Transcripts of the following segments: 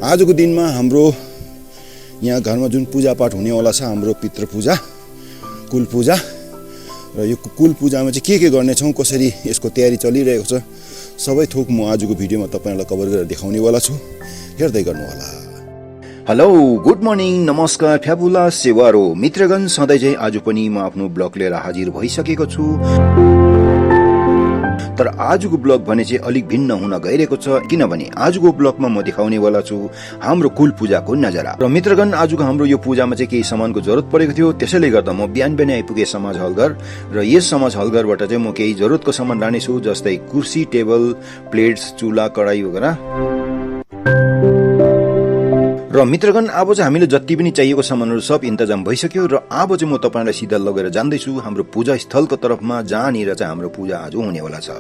आजको दिनमा हाम्रो यहाँ घरमा जुन पूजापाठ हुनेवाला छ हाम्रो पितृ पूजा कुल पूजा र यो कुल पूजामा चाहिँ के गर्नेछौँ कसरी यसको तयारी चलिरहेको छ सबै थोक म आजको भिडियोमा तपाईहरुलाई कभर गरेर देखाउनेवाला छु हेर्दै गर्नुहोला। हेलो गुड मर्निङ नमस्कार फ्याबुला सेवारो मित्रगण सधैँ चाहिँ आज पनि म आफ्नो ब्लग लिएर हाजिर भइसकेको छु। तर आजको ब्लग भने चाहिँ अलिक भिन्न हुन गइरहेको छ किनभने आजको ब्लगमा म देखाउनेवाला छु हाम्रो कुल पूजाको नजारा। र मित्रगण आजको हाम्रो यो पूजामा चाहिँ केही सामानको जरुरत परेको थियो त्यसैले गर्दा म बिहान आइपुगे समाज हलघर र यस समाज हलघरबाट चाहिँ म केही जरुरतको सामान लानेछु जस्तै कुर्सी टेबल प्लेट्स चुला कडाई वगैरह। र मित्रगण अब चाहिँ हामीले जति पनि चाहिएको सामानहरू सब इन्तजाम भइसक्यो र अब चाहिँ म तपाईलाई सिधा लगेर जान्दैछु हाम्रो पूजा स्थलको तर्फमा जहाँनिर चाहिँ हाम्रो पूजा आज हुनेवाला छ।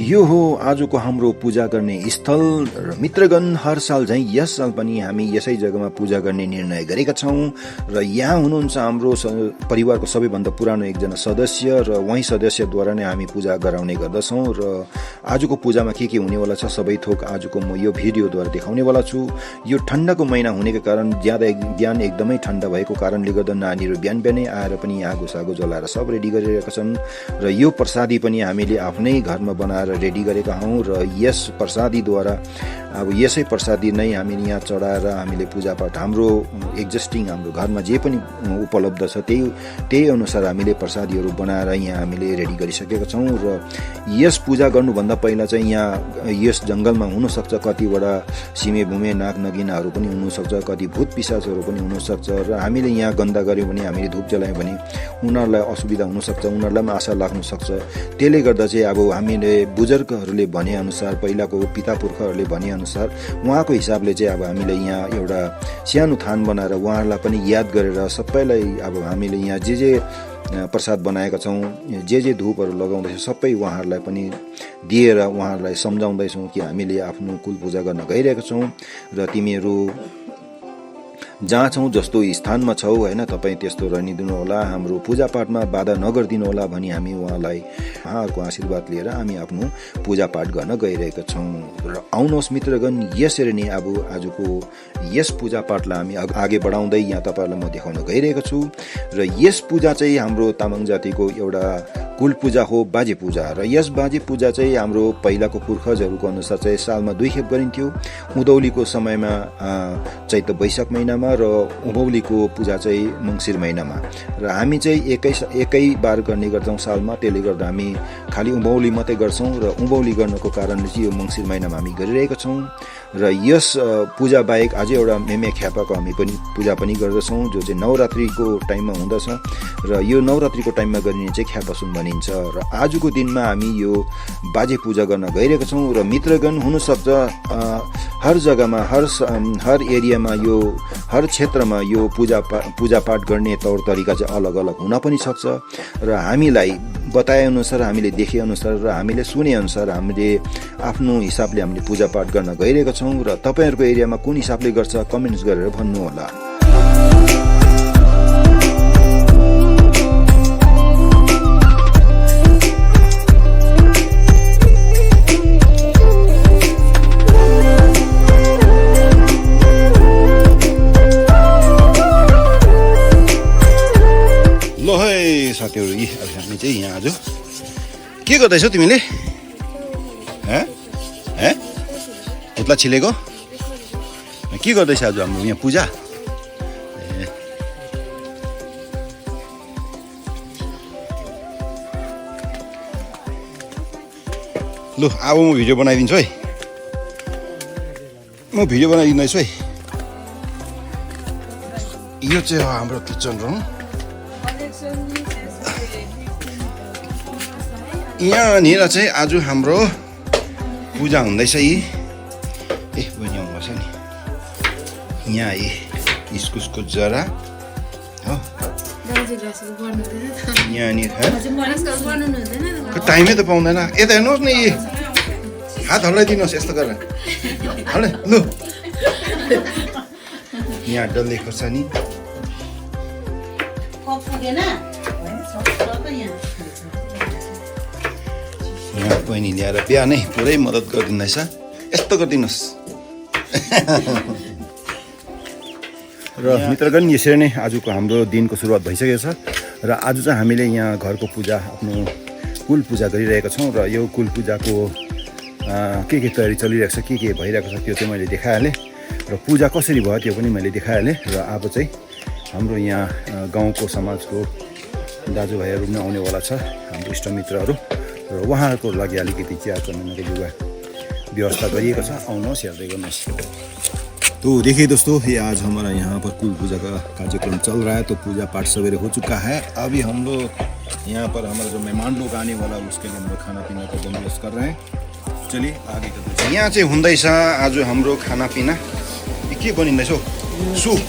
यो हो आजको हाम्रो पूजा गर्ने स्थल र मित्रगण हर साल झैं यस साल पनि हामी यसै जग्गामा पूजा गर्ने निर्णय गरेका छौं र यहाँ हुनुहुन्छ हाम्रो परिवारको सबैभन्दा पुरानो एकजना सदस्य र वही सदस्यद्वारा नै हामी पूजा गराउने गर्दछौं र आजको पूजामा के हुनेवाला छ सबै थोक आजको म यो भिडियोद्वारा देखाउनेवाला छु। यो ठण्डाको महिना हुनेको कारण बिहान एकदमै ठण्डा भएको कारणले गर्दा नानीहरू बिहानै आएर पनि आगो सागो जलाएर सब रेडी गरिरहेका छन् र यो प्रसादी पनि हामीले आफ्नै घरमा बनाएर रेडी गरेका हौं र यस प्रसादीद्वारा अब यसै प्रसादी नै हामीले यहाँ चढाएर हामीले पूजापाठ हाम्रो एक्जिस्टिङ हाम्रो घरमा जे पनि उपलब्ध छ त्यही अनुसार हामीले प्रसादीहरू बनाएर यहाँ हामीले रेडी गरिसकेका छौं र यस पूजा गर्नुभन्दा पहिला चाहिँ यहाँ यस जंगलमा हुन सक्छ कतिवटा सिमे भूमे नाग नगिनाहरू पनि हुन सक्छ कति भूत पिशाचहरू पनि हुन सक्छ र हामीले यहाँ गन्दा गर्यौं भने हामीले धूप जलायौं भने उनीहरुलाई असुविधा हुन सक्छ उनीहरुलाई पनि आशा लाग्न सक्छ। त्यसले गर्दा चाहिँ अब हामीले बुजुर्गहरूले भने अनुसार पहिलाको पिता पुर्खाहरूले भने अनुसार उहाँको हिसाबले चाहिँ अब हामीले यहाँ एउटा सानो थान बनाएर उहाँहरूलाई पनि याद गरेर सबैलाई अब हामीले यहाँ जे प्रसाद बनाएका छौं जे धूपहरू लगाउँदैछौं सबै उहाँहरूलाई पनि दिएर उहाँहरूलाई सम्झाउँदैछौं कि हामीले आफ्नो कुल पूजा गर्न गइरहेका छौं र तिमीहरू जहाँ छौं जस्तो स्थानमा छौ हैन तपाई त्यस्तो रहनिदिनु होला हाम्रो पूजापाठमा बाधा नगर्दिनु होला भनी हामी उहाँलाई उहाँको आशीर्वाद लिएर हामी आफ्नो पूजापाठ गर्न गइरहेका छौं र आउनुहोस् मित्रगण यसरी नै अब आजको यस पूजापाठलाई हामी अगाडि बढाउँदै यहाँ तपाईहरुलाई म देखाउन गइरहेको छु र यस पूजा चाहिँ हाम्रो तामाङ जातिको एउटा कुल पूजा हो बाजे पूजा र यस बाजे पूजा चाहिँ हाम्रो पहिलाको पुर्खजहरूको अनुसार चाहिँ सालमा 2 खेप गरिन्थ्यो उधौलीको समयमा चैत वैशाख महिनामा र उभौलीको पूजा चाहिँ मंसिर महिनामा र हामी चाहिँ एकै बार गर्ने गर्छौं सालमा त्यसले गर्दा हामी खाली उभौली मात्रै गर्छौं र उभौली गर्नको कारणले चाहिँ यो मंसिर महिनामा हामी गरिरहेका छौं र यस पूजा बाहेक अझै एउटा मेमे ख्यापाको हामी पनि पूजा पनि गर्दछौं जो चाहिँ नवरात्रिको टाइममा हुँदछ र यो नवरात्रिको टाइममा गरिने चाहिँ ख्यापासुन भनिन्छ र आजको दिनमा हामी यो बाजे पूजा गर्न गइरहेका छौं र मित्रगण हुन सक्छ हर जग्गामा हर एरियामा यो हर क्षेत्रमा यो पूजापाठ गर्ने तौर तरिका चाहिँ अलग अलग हुन पनि सक्छ र हामीलाई बताए अनुसार हामीले देखे अनुसार र हामीले सुने अनुसार हामीले आफ्नो हिसाबले हामीले पूजापाठ गर्न गइरहेका छौं र तपाईहरुको एरियामा कुन हिसाबले गर्छ कमेन्ट्स गरेर भन्नु होला। ल है साथीहरु अब हामी चाहिँ यहाँ आज के गर्दैछौ तिमीले पुत्ला छिलेको के गर्दैछ आज हाम्रो यहाँ पूजा ल अब म भिडियो बनाइदिन्छु है म भिडियो बनाइदिँदैछु है। यो चाहिँ हो हाम्रो किचन रुम यहाँनिर चाहिँ आज हाम्रो पूजा हुँदैछ ए बहिनी आउनुपर्छ नि यहाँ इस्कुसको जरा हो यहाँनिर टाइमै त पाउँदैन यता हेर्नुहोस् न हात हल्लाइदिनुहोस् यस्तो गरेर हल्ला लु यहाँ डल्ले खोर्सानी यहाँ बहिनी ल्याएर बिहानै पुरै मद्दत गरिदिँदैछ यस्तो गरिदिनुहोस् र मित्रगण यसरी नै आजको हाम्रो दिनको सुरुवात भइसकेको छ र आज चाहिँ हामीले यहाँ घरको पूजा आफ्नो कुल पूजा गरिरहेका छौँ र यो कुल पूजाको के तयारी चलिरहेको छ के भइरहेको छ त्यो चाहिँ मैले देखाइहालेँ र पूजा कसरी भयो त्यो पनि मैले देखाइहालेँ र अब चाहिँ हाम्रो यहाँ गाउँको समाजको दाजुभाइहरू पनि आउनेवाला छ हाम्रो इष्टमित्रहरू र उहाँहरूको लागि अलिकति चिया चमेनाको लुगा व्यवस्था गरिएको छ आउनुहोस् हेर्दै गर्नुहोस्। तो देखिए दोस्तों ये आज हमारा यहाँ पर कुल पूजा का कार्यक्रम चल रहा है। तो पूजा पाठ सवेरे हो चुका है। अभी हम लोग यहाँ पर हमारा जो मेहमान लोग आने वाला उसके लिए हम लोग खाना पीना का बंदोबस्त कर रहे हैं। चलिए आगे करते हैं। यहाँ चाहिँ हुँदैछ आज हाम्रो खानापिना के बनिँदैछ हौ? सुप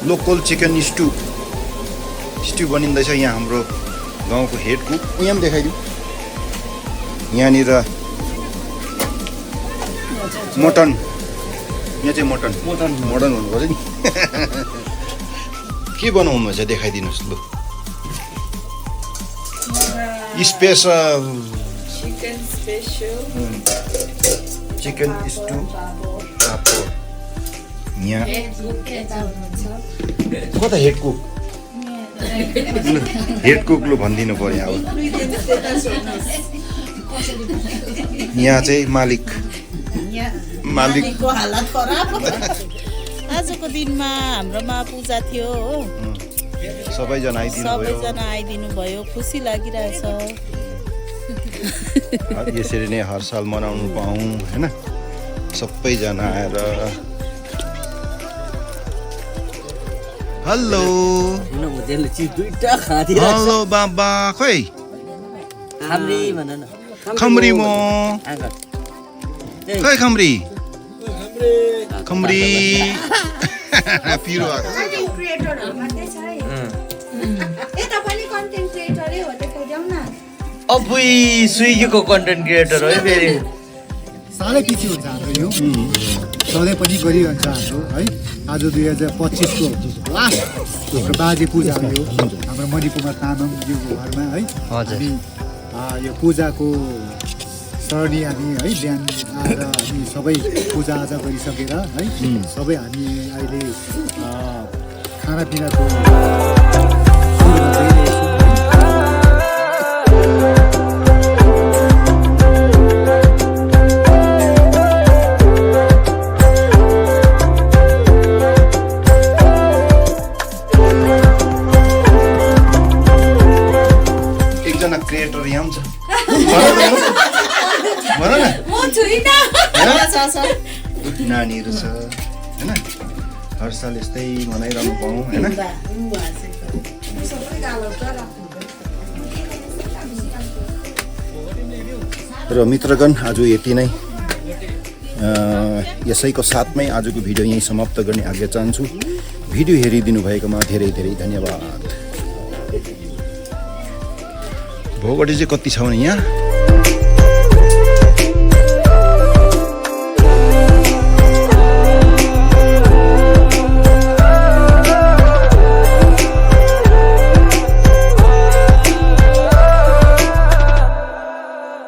लोकल चिकन स्टू बनिँदैछ यहाँ हाम्रो गाउँको हेड कुक। यहाँ पनि देखाइदिउँ। यहाँनिर मटन यहाँ चाहिँ मटन भन्नुपर्छ नि के बनाउनु छ देखाइदिनुहोस् लु। स्पेशल चिकन स्टू पापड। यहाँ कता हेड कुक लु भनिदिनु पर्यो अब। यहाँ चाहिँ मालिकको हालत खराब। आजको दिनमा हाम्रोमा पूजा थियो हो, सबैजना आइदिनु भयो, खुसी लागिरहेछ। यसरी नै हर साल मनाउनु पाऊँ हैन, सबैजना आएर। हेलो हेलो बाबा खोइ खम्री म खै खम्री पिरो आएको अपुई स्विगीको कन्टेन्ट क्रिएटर हो फेरि सालै पछि हुन्छ हाम्रो यो सधैँ पनि गरिरहन्छ हाम्रो है। आज 2025 को लास्ट हाम्रो बाजे पूजा हो यो हाम्रो मणिकुमार तामाङज्यूको घरमा है। हामी यो पूजाको सरणी हामी है बिहान आएर हामी सबै पूजाआजा गरिसकेर है सबै हामी अहिले खानापिनाको सुरुमा गइरहेछौँ। एकजना क्रिएटर यहाँ पनि छ भन न। नानीहरू छ हैन, हर साल यस्तै मनाइरहनु पाऊँ हैन। र मित्रगण आज यति नै, यसैको साथमै आजको भिडियो यहीँ समाप्त गर्ने आज्ञा चाहन्छु। भिडियो हेरिदिनु भएकोमा धेरै धेरै धन्यवाद। भोगटी चाहिँ कति छ भने यहाँ